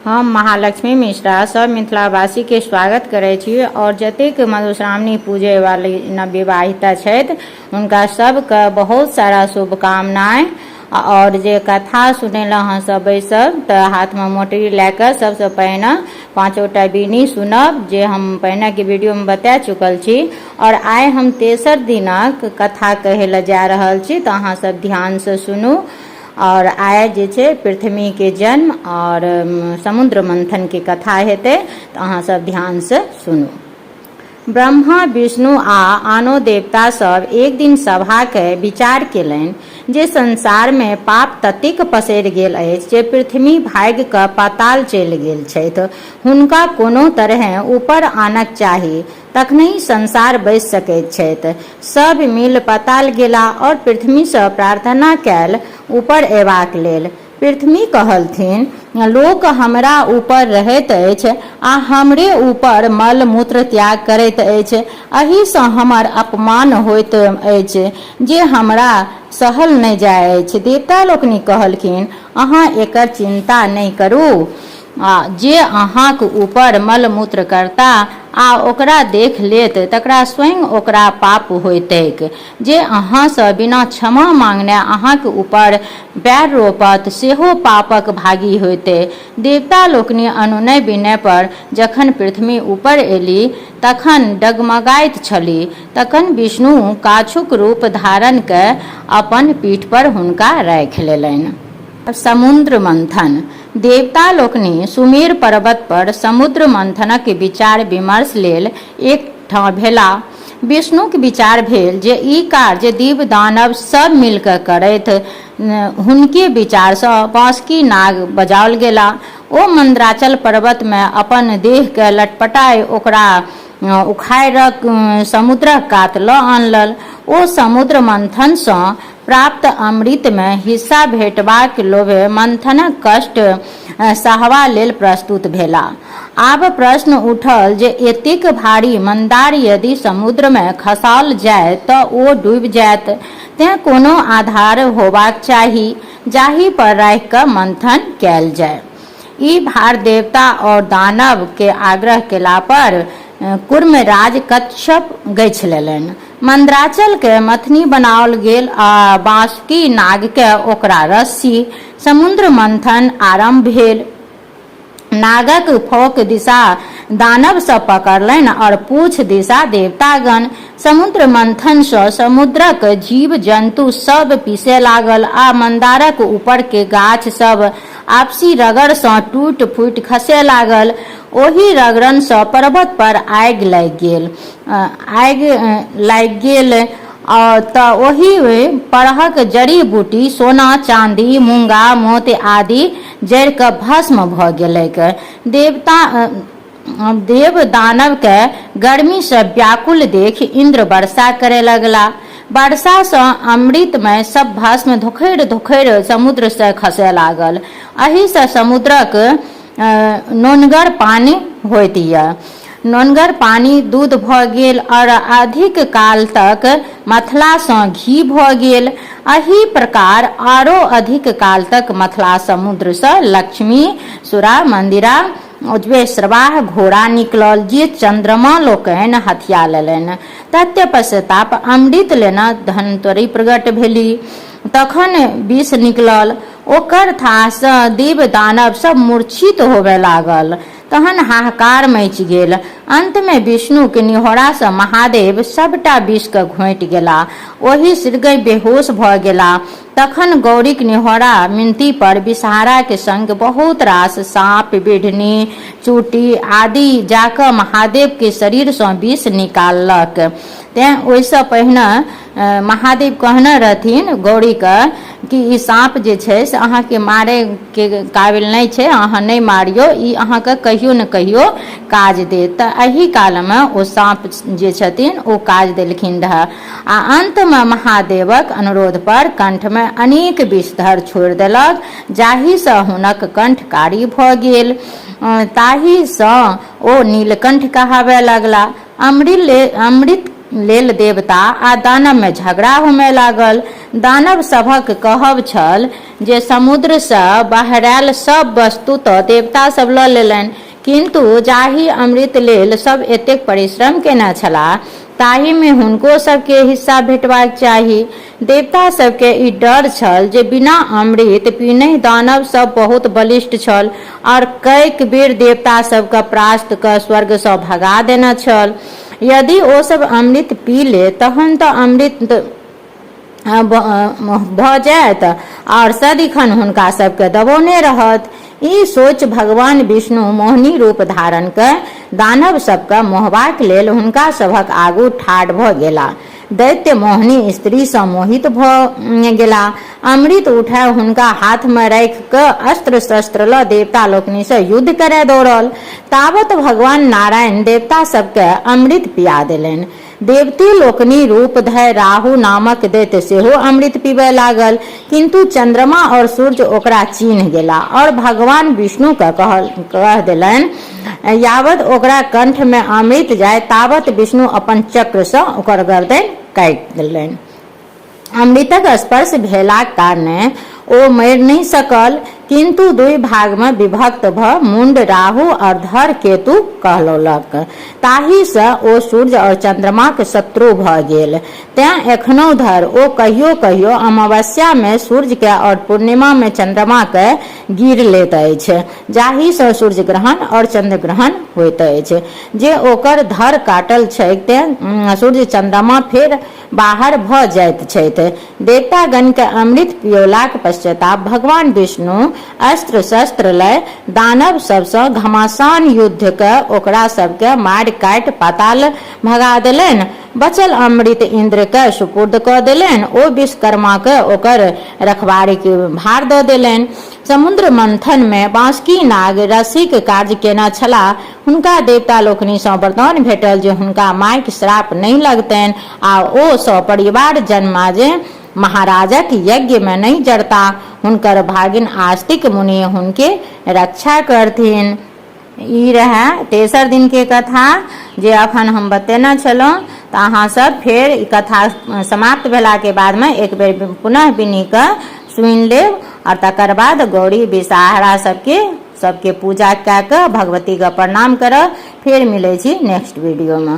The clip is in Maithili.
हम महालक्ष्मी मिश्रा सब मिथिलावासीके स्वागत करै छी आओर जतेक मधुश्रावणी पूजै वाली नवविवाहिता छथि हुनका सबके बहुत सारा शुभकामनाएं आओर जे कथा सुनै लए अहाँ सब बैसब तऽ हाथमे मोटरी लए कऽ सबसँ पहिने पाँचोटा बीनी सुनब जे हम पहिनेके वीडियोमे बता चुकल छी आओर आइ हम तेसर दिनक कथा कहै लए जा रहल छी तऽ अहाँ सब ध्यानसँ सुनू आओर आइ जे छै पृथ्वीके जन्म आओर समुद्र मन्थनके कथा हेतै तऽ अहाँ सब ध्यानसँ सुनू। ब्रह्मा, विष्णु आ आनो देवता सब एक दिन सभा कय विचार केलनि जे संसार मे पाप ततेक पसरि गेल अछि जे पृथ्वी भागि कऽ पाताल चलि गेल छथि। हुनका कोनो तरहें ऊपर आनक चाही, तखनहि संसार बचि सकैत छथि। सब मिल पाताल गेला और पृथ्वी सँ प्रार्थना कयल ऊपर अयबाक लेल। पृथ्वी कहलथिन, लोक हमरा ऊपर रहैत अछि आ हमरे ऊपर मल-मूत्र त्याग करैत अछि। एहि सँ हमर अपमान होइत अछि जे हमरा सहल नहि जाइ अछि। देवता लोकनि कहलखिन, अहाँ एकर चिन्ता नहि करू। जे अहाँक ऊपर मल-मूत्र करता आ ओकरा देख लेत तकरा स्वयं ओकरा पाप होयतैक। जे अहाँ सँ बिना क्षमा माँगने अहाँक ऊपर पैर रोपत सेहो पापक भागी होयतै। देवता लोकनि अनुनय विनय पर जखन पृथ्वी ऊपर एली तखन डगमगाइत छली। तखन विष्णु काछुक रूप धारण कय अपन पीठ पर हुनका राखि लेलनि। समुद्र मंथन। देवता लोकनि सुमेर पर्वत पर समुद्र मंथनक विचार विमर्श लेल एक ठाँ भेलाह। विष्णुक विचार भेल जे ई कार्य देव दानव सब मिल कऽ करथि। हुनके विचार सँ बाँसुकी नाग बजाओल गेला। ओ मंदराचल पर्वत मे अपन देह केँ लटपटाय ओकरा उखाड़ि समुद्रक कात लऽ आनलल। ओ समुद्र मंथन सँ प्राप्त अमृत मे हिस्सा भेटबाक लोभे मंथनक कष्ट सहबा लेल प्रस्तुत भेला। आब प्रश्न उठल जे एतेक भारी मंदार यदि समुद्र मे खसाओल जाय त ओ डूबि जायत, तें कोनो आधार होबाक चाही जाहि पर राखि क मंथन कयल जाय। ई भार देवता और दानव के आग्रह केला पर कूर्मराज कच्छप गछि लेलनि। मंदराचल के मथनी बनाओल गेल आ बासुकी नाग के ओकरा रस्सी। समुद्र मंथन आरम्भ भेल। नागक फोक दिशा दानव सब पकड़लनि और पूछ दिशा देवतागण। समुद्र मंथन सँ समुद्रक जीव जन्तु सब पीसय लागल आ मंदारक ऊपर के गाछ सब आपसी रगड़ सँ टूटि फूटि खसय लागल। ओहि रगड़न सँ पर्वत पर आगि लागि गेल। आगि लागि गेल तऽ ओहि परहक जड़ी-बूटी, सोना, चाँदी, मूँगा, मोती आदि जरि कऽ भस्म भऽ गेलैक। देवता देव-दानवकेँ गर्मीसँ व्याकुल देखि इन्द्र वर्षा करय लगला। वर्षासँ अमृतमय सब भस्म धोखरि-धोखरि समुद्रसँ खसय लागल। एहिसँ समुद्रक नोनगर पानि होइत यऽ। नोनगर पानि दूध भऽ गेल आओर अधिक काल तक मथलासँ घी भऽ गेल। एहि प्रकार आरो अधिक काल तक मथला समुद्रसँ लक्ष्मी, सुरा, मन्दिरा, उज्ज्वेश्रवाह घोड़ा निकलल जे चन्द्रमा लोकनि हथिया लेलनि। तत्पश्चाताप अमृत लेना धन्वन्तरि प्रगट भेली। तखन विष निकलल। ओकर थाहसँ देव दानव सब मूर्छित होबय लागल। तहन हाहाकार मचि गेल। अन्तमे विष्णुक निहोरासँ महादेव सभटा विषकेँ घोंटि गेलाह। ओहि शीघ्रहि बेहोश भऽ गेलाह। तखन गौरीक निहोरा मिनती पर विषहाराक संग बहुत रास साँप, बिढ़नी, चूटी आदि जा कऽ महादेवक शरीरसँ विष निकाललक। तेँ ओहिसँ पहिने महादेव कहने रहथिन गौरीके कि ई साँप जे छै से अहाँके मारैके काबिल नहि छै, अहाँ नहि मारियौ, ई अहाँके कहियो ने कहियो काज देत। तऽ एहि कालमे ओ साँप जे छथिन ओ काज देलखिन रहए आ अन्तमे महादेवक अनुरोध पर कंठमे अनेक विषधर छोड़ि देलक जाहिसँ हुनक कंठ कारी भऽ गेल। ताहिसँ ओ नीलकंठ कहाबय लगला। अमृत लेल देवता आ दानवमे झगड़ा होमय लागल। दानव सभक कहब छल जे समुद्रसँ बहरायल सभ वस्तु तँ देवता सभ लऽ लेलनि, किन्तु जाहि अमृत लेल सभ एतेक परिश्रम केने छलाह ताहिमे हुनको सभकेँ हिस्सा भेटबाक चाही। देवता सभकेँ ई डर छल जे बिना अमृत पीनहि दानव सभ बहुत बलिष्ठ छल आओर कैक बेर देवता सभकेँ परास्त कऽ स्वर्गसँ भगा देने छल। यदि ओ सभ अमृत पी लेत तहन तँ अमृत भऽ जायत आओर सदिखन हुनका सभकेँ दबौने रहत। ई सोचि भगवान विष्णु मोहिनी रूप धारण कऽ दानव सभकेँ मोहबाक लेल हुनका सभक आगू ठाढ़ भऽ गेलाह। दैत्य मोहिनी स्त्रीसँ मोहित भऽ गेलाह। अमृत उठाय हुनका हाथमे राखि कऽ अस्त्र-शस्त्र लऽ देवता लोकनिसँ युद्ध करय दौड़ल। तावत भगवान नारायण देवता सभकेँ अमृत पिया देलनि। देवते लोकनि रूप धय राहु नामक दैत्य सेहो अमृत पीबय लागल। किन्तु चन्द्रमा और सूर्य ओकरा चीन्ह गेला और भगवान विष्णु केँ कह देलनि, यावत ओकरा कंठ मे अमृत जाय तावत विष्णु अपन चक्र सँ ओकर गर्दनि काटि देलनि। अमृतक स्पर्श भेलाक कारणे ओ मरि नहि सकल, किन्तु दुइ भागमे विभक्त भऽ मुण्ड राहु और धड़ केतु कहलौलक। ताहि सँ ओ सूर्य और चन्द्रमाक शत्रु भऽ गेल। तेँ एखनहुँ धरि ओ कहियो-कहियो अमावस्या मे सूर्य केँ और पूर्णिमा मे चन्द्रमा केँ गीड़ि लैत अछि, जाहि सँ सूर्यग्रहण और चन्द्रग्रहण होइत अछि। जे ओकर धड़ काटल छैक तेँ सूर्य-चन्द्रमा फेर बाहर भऽ जाइत छथि। देवतागणकेँ अमृत पियौलाक पश्चाताप भगवान विष्णु अस्त्र-शस्त्र लय दानव सभसँ घमासान युद्ध कऽ ओकरा सभकेँ मारि-काटि पाताल भगा देलनि। बचल अमृत इन्द्रकेँ सुपुर्द कऽ देलनि। ओ विश्वकर्माकेँ ओकर रखबारीक भार दऽ देलनि। समुद्र मंथनमे बाँसुकी नाग रस्सीक कार्य केने छलाह। हुनका देवता लोकनि सँ वरदान भेटल जे हुनका माइक श्राप नहि लगतनि आ ओ सपरिवार जन्माजय महाराजक यज्ञ मे नहि जरताह। हुनकर भागिन आस्तिक मुनि हुनके रक्षा करथिन। ई रहए तेसर दिन के कथा जे अखन हम बतेने छलहुँ। तऽ अहाँ सब फेर ई कथा समाप्त भेला के बाद मे एक बेर पुनः बिनी कऽ सुनि लेब आओर तकर बाद गौरी विषहारा सबके सबके पूजा कए कऽ भगवतीके प्रणाम करब। फेर मिलै छी नेक्स्ट वीडियोमे।